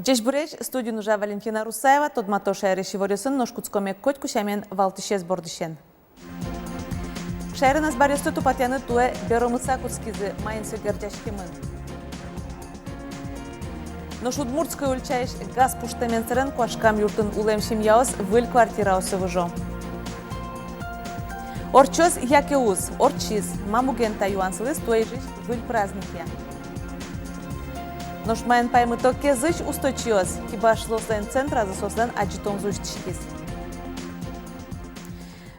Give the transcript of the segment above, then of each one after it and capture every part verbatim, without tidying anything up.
Ӟечбуресь! Студиын ужа Валентина Русаева. Тодмато шаерысь иворъёсын, нош кутскомы котьку сямен валтӥсез бордысен. Шаерын азбаръёсты тупатъяны туэ беромыса кутскизы, маин со герӟаськемын. Нош Удмуртской ульчаысь газ пуштэмен сэрен куашкам юртын улэм семьяос выль квартираосы выжо. Ортчоз яке уз? Ортчиз. Ма муген та юан сылӥз туэ Ижысь выль праздникъя? Нош маин паймыто Кезысь усточиос? Кибашлыослэн центразы соослэн адӟытонзы усьтӥськиз.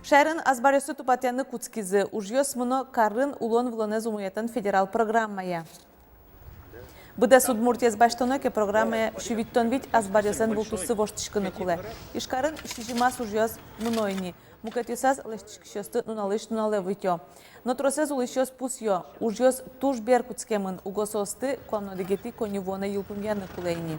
Шаерын азбаръёсты тупатъяны кутскизы. Ужъёс мыно карын улон-вылонэз умоятон федерал программая. Быдэс Удмуртиез басьтоно ке, программая сю витьтон вить азбаръёслэн вылтуссы воштӥськыны кулэ. Ижкарын сизьымаз ужъёс мыно ини. Мукетъёсаз лэсьтӥськисьёсты нуналысь нуналэ витё. Но тросэз улӥсьёс пусъё: ужъёс туж бер кутскемын, уго соосты куамын одӥгетӥ коньывуонэ йылпумъяны кулэ ини.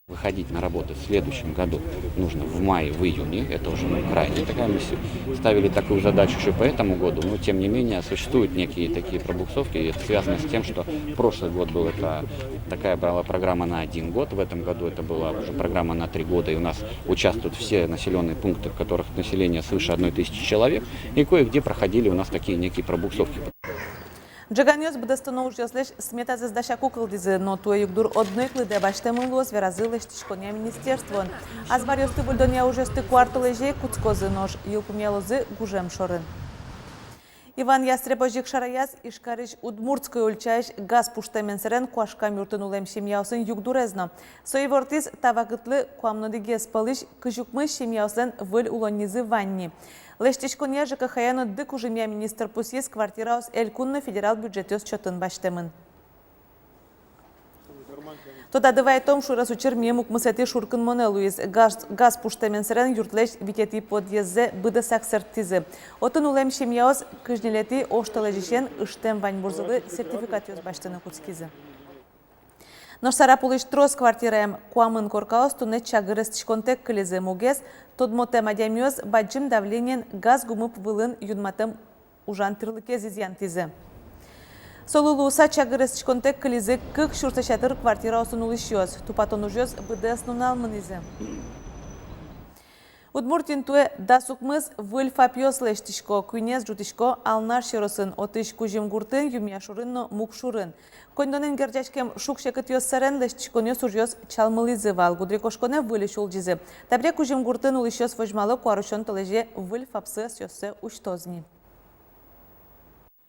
Выходить на работы в следующем году нужно в мае, в июне. Это уже, ну, крайне такая, мы с-, ставили такую задачу ещё по этому году, но тем не менее существуют некие такие пробуксовки, и это связано с тем, что прошлый год был, это такая была программа на один год, в этом году это была уже программа на три года, и у нас участвуют все населённые пункты, в которых население свыше одной тысячи человек, и кое-где проходили у нас такие некие пробуксовки. Ӝеганъёс быдэстоно ужъёслэсь сметазэс дасяку кылдӥзы, но туэ югдур одно ик лыдэ басьтэмын луоз, веразы лэсьтӥськонъя министерствоын. Азбаръёсты выльдонъя ужъёсты куартолэзе кутскозы, нош йылпумъялозы гужем шорын. Иван Ястреб озьы ик шараяз Ижкарысь Удмуртской ульчаысь газ пуштэмен сэрен куашкам юртын улэм семьяосын югдурез но. Со ивортӥз, та вакытлы куамын одӥгез пӧлысь кызь укмыс семьяослэн выль улоннизы вань ни. Лэсьтӥськонъя, ЖКХ-я но ды кужымъя министр пусйиз, квартираос элькун но федерал бюджетъёс счётын басьтэмын. Тодады вайтом, шуэрес учыр миым укмысэтӥ шуркынмонэ луиз. Газ, газ пуштэмен сэрен юртлэсь витетӥ подъездзэ быдэсак сэрттӥзы. Отын улэм семьяос кызь ньылетӥ оштолэзьысен ыштэм ваньбурзылы сертификатъёс басьтыны кутскизы. Нош Сарапулысь трос квартираем куамын коркаос туннэ чагыр эстӥськонтэк кылизы. Мугез — тодмотэм адямиос бадӟым давлениен газ гумы вылын юнматэм ужан тӥрлыкез изъянтӥзы. Солы луыса чагыр эстӥськонтэк кылизы кык сюрслэсь ятыр квартираосын улӥсьёс. Тупатон ужъёс быдэс нунал мынӥзы. Удмуртиын туэ дас укмыс выль ФАПъёс лэсьтӥсько, куинез ӝутӥсько Алнаш ёросын, отысь Кузьым гуртын, Юмъяшурын но Мукшурын. Коньдонэн герӟаськем шуг-секытъёс сэрен лэсьтӥськонъёс ужъёс чалмылӥзы вал, гудырикошконэ выльысь улӟизы. Табере Кузьым гуртын улӥсьёс возьмало, куарусён толэзе выль ФАПсы ӧсъёссэ усьтоз ни.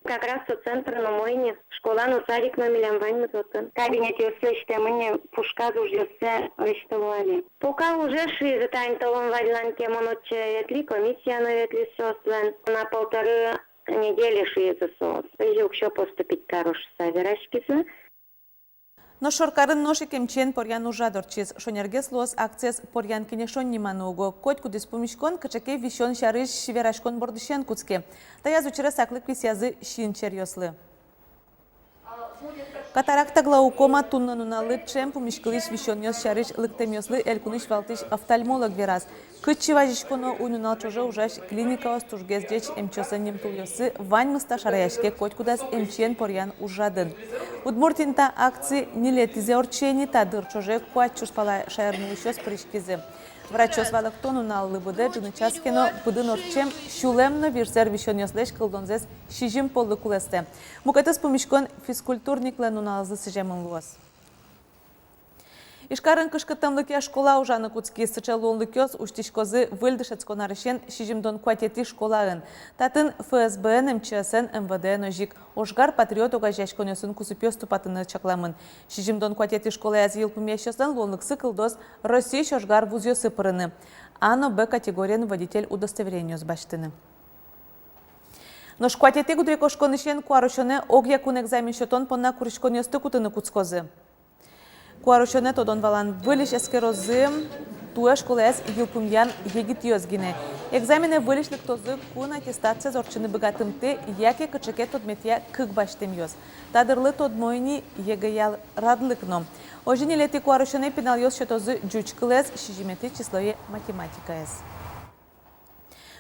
Как раз со центрын умой ни, школа но, садик но милям ваньмыз отын. Кабинетъёс лэсьтэмын ни, пушказ ужъёссэ лэсьтыло али. Пока уже шуизы, тани толон валлян ке, мон отчы ветлӥ, комиссия но ветлӥз соослэн. На полторы недели шуизы соос. Озьы уксё поступить каро шуыса вераськизы. Нош шоркарын нош ик эмчиен поръян ужрад ортчиз. Шонергес луоз акциез «Поръян кенешон» ниманы уго. Котькудӥз пумиськон кыӵе ке висён сярысь вераськон бордысен кутске. Таяз учыре саклык висъязы син черъёслы. Катаракта, глаукома туннэ нуналлы ӵем пумиськылӥсь висёнъёс сярысь лыктэмъёслы элькунысь валтӥсь офтальмолог вераз. Кытчы вазиськоно, уй-нунал ӵоже ужась клиникаос, тужгес ӟеч эмчиослэн нимтулъёссы — ваньмыз та шараяське котькудаз эмчиен поръян ужрадын. Удмуртиын та акци ньылетӥзэ ортче ни, та дыр ӵоже куать сюрс пала шаерын улӥсьёс пыриськизы. Врачъёс валэкто: нуналлы быдэ ӝыны час ке но, пыдын ортчем сюлэм но вирсэр висёнъёслэсь кылдонзэс сизьым поллы кулэстэ. Мукетыз пумиськон физкультурниклэн нуналызлы сӥземын луоз. Ижкарын кышкыттэмлыкъя школа ужаны кутскиз. Сыӵе луонлыкъёс усьтӥськозы выль дышетскон арысен сизьымдон куатетӥ школаын. Татын ФСБ-эн, МЧС-эн, МВД-эн озьы ик «Ожгар патриот» огазеяськонъёсын кусыпъёс тупатыны чакламын. Сизьымдон куатетӥ школаез йылпумъясьёслэн луонлыксы кылдоз Россиысь ожгар вузъёсы пырыны, А но Б категориен водитель удостоверениос басьтыны. Нош куатетӥ гудырикошконысен куарусёнэ огъякун экзамен сётон понна куриськонъёсты кутыны кутскозы. Куарусёнэ тодон-валан выльысь эскерозы туэ школаез йылпумъям егитъёс гинэ. Экзаменэ выльысь лыктозы, кун аттестациез ортчыны быгатымтэ яке кыӵе ке тодметъя кык басьтэмъёс. Та дырлы тодмо ини ЕГЭ-я радлык но. Озьы ньылетӥ куарусёнэ пиналъёс сётозы ӟуч кылэз, сизьыметӥ числое — математикаез.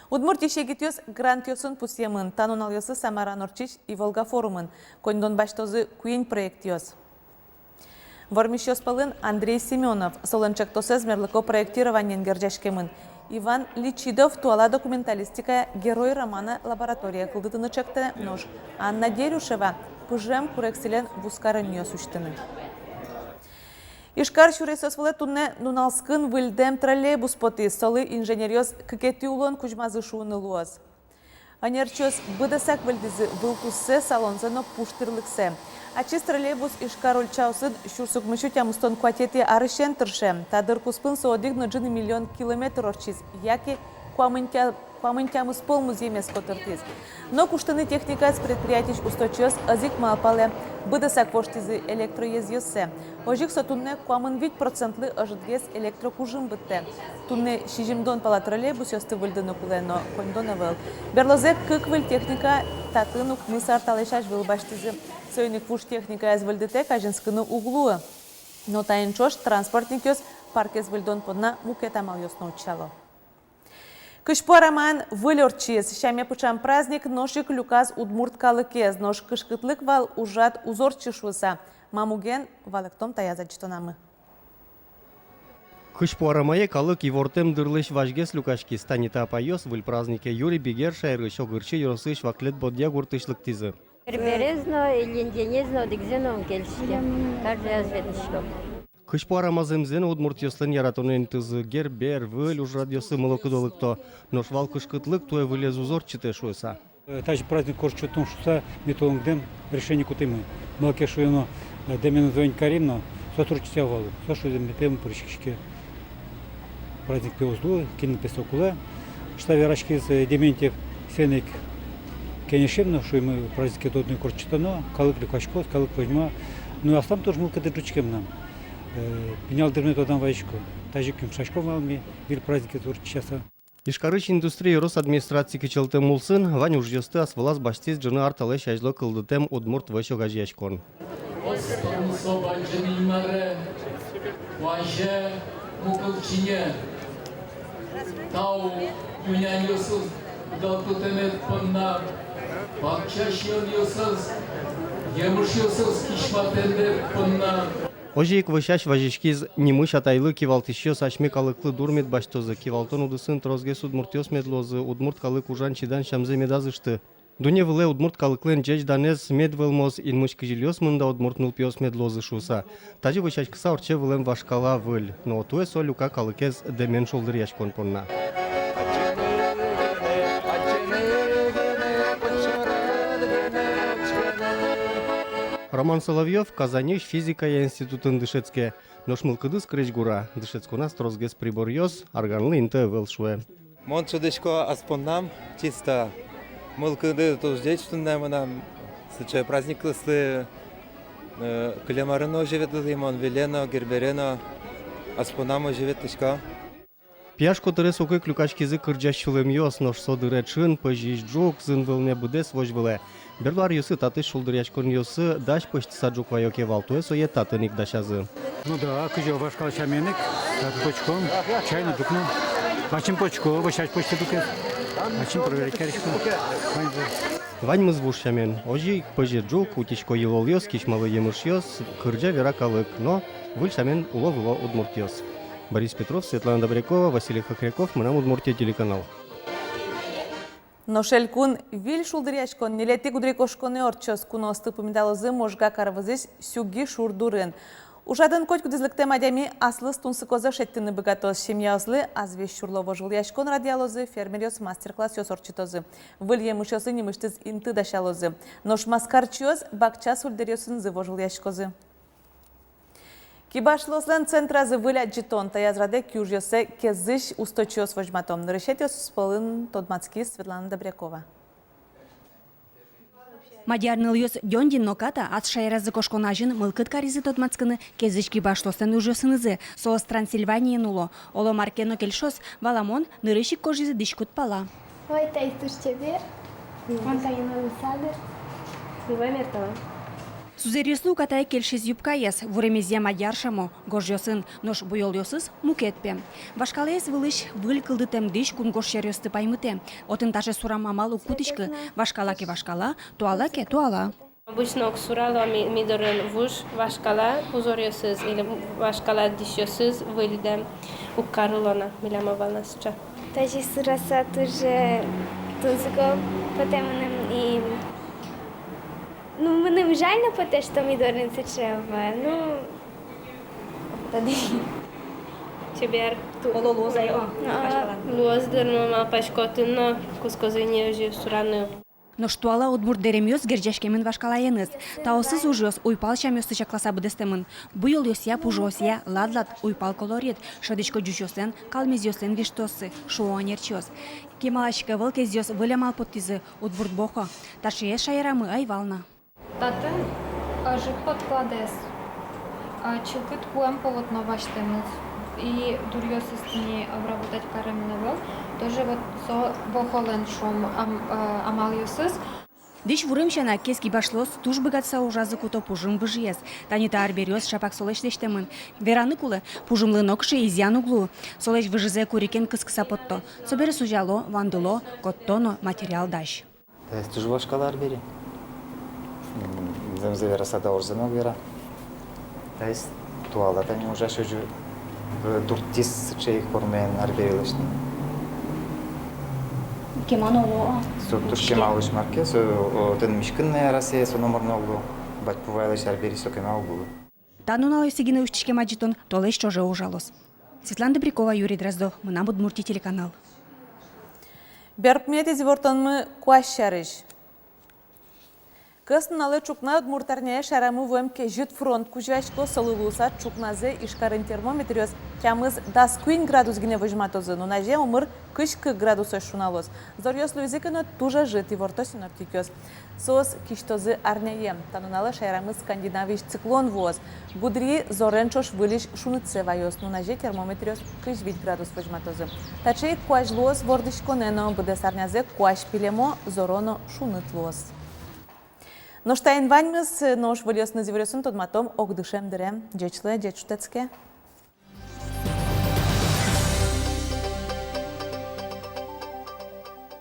Удмуртиысь егитъёс грантъёсын пусъемын. Та нуналъёсы Самараын ортчись «Иволга» форумын коньдон басьтозы куинь проектъёс. Вормисьёс пӧлын Андрей Семёнов, солэн чектосэз мерлыко проектированиен герӟаськемын. Иван Личидов туала документалистикая «Герой» романа лаборатория кылдытыны чектэ, нош Анна Дерюшева пыжем курексилен вузкаронъёс усьтыны. Ижкар сюресъёс вылэ туннэ нуналскын выльдэм троллейбус потӥз. Солы инженеръёс кыкетӥ улон кузьмазы шуыны луоз. Ӧнерчиос быдэсак выльдӥзы вылтуссэ, салонзэ но пуштырлыксэ. Ачиз троллейбус Ижкар ульчаосын сюрс укмыссю тямыстон куатетӥ арысен тырше. Та дыр куспын со одӥг но ӝыны миллион километр ортчиз, яке куамын тя-, куамын тямыс пол музъемез котыртӥз. Но куштыны техникаез предприятиысь усточиос ӧз ик малпалэ. Быдэсак воштӥзы электроезъёссэ. Озьы ик со туннэ куамын вить процентлы ӧжытгес электрокужым быдтэ. Туннэ сизьымдон пала троллейбусъёсты выльдыны кулэ, но коньдон ӧвӧл. Берлозэ кык выль техника татын укмыс ар талэсь азьвыл басьтӥзы. Соин ик вуж техникаез выльдытэк азинскыны уг луы. Но таин ӵош транспортникъёс паркез выльдон понна мукет амалъёс но утчало. Кызьпу арамаын выль ортчиз. Сяме пыӵам праздник нош ик люказ удмурт калыкез, нош кышкытлык вал ужрад уз ортчы шуыса. Ма муген, валэктом таяз адӟытонамы. Кызьпу арамае калык ивортэм дырлэсь вазьгес люкаськиз. Тани та апайёс выль празднике юри Бигер шаерысь Огырчи ёросысь Ваклет-Бодья гуртысь лыктӥзы. Герберез но, Ильинденез но, одӥгзэ но ум кельшиське. Каждый раз ветлӥсько. Кызьпу арама зэмзэ но удмуртъёслэн яратоно интызы. Гербер, выль ужрадъёсы мылокыдо лыкто. Нош вал кышкытлык, туэ вылез уз ортчытэ шуыса. Э, тазьы праздник ортчытон шуыса, ми тон лыктӥм, решение кутӥмы. Малы ке шуоно, э, дэмен звонить карим но, соос ортчытӥзы вал. Соос шуизы, ми тӥледын пыриськиськом. Праздник пе уз луы, кинлы пе со кулэ. Шуыса вераськиз, э, Дементьев, соин ик кенешим но, шуимы, праздникез тодыны ик ортчытоно, калык люкаськоз, калык возьма. Ну, аслам туж мылкыдыз ӝутске мынам. Э, пинал дырме тодам вазисько. Тазьы ик юмшаськом вал ми, выль праздникез ортчытыса. Ижкарысь Индустрия ёрос администраци кичӧлтэм улсын вань ужъёсты ас вылаз басьтӥз ӝыны ар талэсь азьло кылдытэм удмурт вӧсь огазеяськон. Оскон со бадӟым Инмаре, куазе, мукылчине. Тау няньёсыз удалтытэмед понна, бакча сиёнъёсыз, емышъёсыз кисьматэмед понна. Озьы ик вӧсясь вазиськиз нимысь атайлы: кивалтӥсьёс асьме калыклы дур мед басьтозы, кивалтон удысын тросгес удмуртъёс мед луозы, удмурт калык ужан-чидан сямзэ медаз ышты. Дунне вылэ удмурт калыклэн ӟеч данэз мед вӧлмоз, инмысь кизилиос мында удмурт нылпиос мед луозы шуыса. Тазьы вӧсяськыса ортче вылэм вашкала выль. Но туэ со люка калыкез дэмен шулдыръяськон понна. Роман Соловьёв Казаньысь физикая институтын дышетске. Нош мылкыдыз крезьгура, дышетсконаз тросгес приборъёс, арганлы инты ӧвӧл, шуэ. Мон шӧдӥсько ас поннам, чисто мылкыды туж ӟеч туннэ мынам, сыӵе праздниклы, э, кылем арын но озьы ветлӥ мон, вылэ но, Гербере но, ас поннам озьы ветлӥсько. Пияш котыре соку ик люкаськизы кырӟась сюлэмъёс, нош со дыре ӵын, пӧзись ӝук, зын вӧлме быдэс возь вылэ. Берло аръёсы татысь шулдыръяськонъёсы дась пӧзьтыса ӝук ваё ке вал, туэ сое татын ик дасязы. Ну да, кызьы вашкала сямен ик, татын пӧзьтӥськом, чай но, ӝук но. Ачим пӧзьтӥсько, вӧсясь пӧзьтӥсько ӝук. Ачим проверять карисько. Ваньзэ. Ваньмыз вуж сямен. Озьы ик пӧзе ӝук, утисько йылолъёс, кисьмало емышъёс, кырӟа-вера калык, но выль сямен уло-выло удмуртъёс. Борис Петров, Светлана Добрякова, Василий Хохряков, «Мынам Удмуртие» телеканал. Нош элькун выль шулдыръяськон ньылетӥ гудырикошконэ ортчоз. Куноосты пумиталозы Можга кар вӧзысь Сюги шур дурын. Ужрадын котькудӥз лыктэм адями аслыз тунсыкозэ шедьтыны быгатоз. Семьяослы азвесь сюрло вожвылъяськон радъялозы, фермеръёс мастер-классъёс ортчытозы. Выль емышъёслы нимысьтыз инты дасялозы. Нош маскарчиос бакча сульдэръёсынызы вожвылъяськозы. Кибашлыослэн центразы выль адӟытон. Таяз радэ киужъёссэ Кезысь усточиос возьмато. Нырысетӥосыз пӧлын тодматскиз Светлана Добрякова. Мадьяр нылъёс Дёндин но Ката ас шаеразы кошкон азьын мылкыд каризы тодматскыны Кезысь кибашлыослэн ужъёсынызы. Соос Трансильваниын уло. Оло, мар ке но кельшоз, валамон, нырысь ик кожизы дӥськут пала. Ой, таиз туж чебер. Мон таин улысады. Вай мертала. Сузэръёслы уката ик кельшиз юбкаез, вуремезъя мадьяр шамо, гожъёсын, нош буёлъёсыз мукет пе. Вашкалаез вылысь выль кылдытэм дӥсь кунгож сьӧръёсты паймытэ. Отын таӵе сурам амал уг кутӥськы: вашкала ке — вашкала, туала ке — туала. Обычно уг сурало ми, ми дорын вуж вашкала узоръёсыз или вашкала дӥсьёсыз выльдэм уг карыло на, милям ӧвӧл на сыӵе. Тазьы сураса туж тунсыко потэ мыным и, ну, мыным жаль но потэ, что ми дорын сыӵе ӧвӧл, ну, тады. Чебер. Оло луоз-а, о, а, вашкалан? Луоз дыр, но малпасько, отын но кутскозы ини озьы сураны. Нош туала удмурт дэремъёс герӟаськемын вашкалаеныз. Таосыз ужъёс уйпал сямъёсты чакласа быдэстэмын. Буёлъёсъя, пужыосъя, лад-лад, уйпал колорит, шӧдӥсько ӟучъёслэн, калмезъёслэн виштоссы, шуо ӧнерчиос. Кемалась ик ӧвӧл кезъёс выль амал поттӥзы, удмурт бохо. Таӵеез шаерамы ӧй вал на. Татын ӧжыт подкладэз, а, чылкыт куэм полотно басьтэмын. И дуръёсыз тӥни обработать каремын ӧвӧл. Тоже вот со бохолэн, шуом, ам-, а, амалъёсыз. Дӥсь вурем сяна, кез кибашлыос туж быгатыса ужазы куто пужым выжыез. Тани та арбериос ӵапак солэсь лэсьтэмын. Вераны кулэ, пужымлы нокыӵе изъян уг луы. Солэсь выжызэ курикен кыскыса потто. Собере сузяло, вандыло, котто но, материал дась. Таиз туж вашкала арбери. М, зэмзэ вераса, даурзэ но уг вера. Таиз туала тани ужась озьы, э, туртӥз сыӵе ик формаен арбери лэсьтыны. Кема но луо-а? Со туж кема луись, мар ке, со, о, отын миськыны но яра сое, со номыр но уг луы. Бадьпу вайлэсь арбери со кема уг луы. Та нуналъёсы гинэ усьтӥськем адӟытон толэзь ӵоже ужалоз. Светлана Добрякова, Юрий Дроздов, «Мынам Удмуртие» телеканал. Берпуметӥ ивортонмы куазь сярысь. Кӧснуналэ ӵукна удмуртарняе шаерамы вуэм кезьыт фронт кузёяськоз. Солы луыса ӵукназэ Ижкарын термометръёс тямыс-дас куинь градус гинэ возьматозы. Нуназе омыр кызь кык градусозь шуналоз. Зоръёс луизы ке но, туж ӧжыт, иворто синоптикъёс. Соос кисьтозы арняе. Та нуналэ шаерамы Скандинавысь циклон вуоз. Гудыри зорен ӵош выльысь шунытсэ ваёз. Нуназе термометръёс кызь вить градус возьматозы. Таӵе ик куазь луоз вордӥськонэ но. Быдэс арнязэ куазь пилемо, зоро но шуныт луоз. Нош таин ваньмыз. Нош выльёсыныз иворъёсын тодматом огдышем дыре. Ӟеч луэ, ӟеч шутэтске.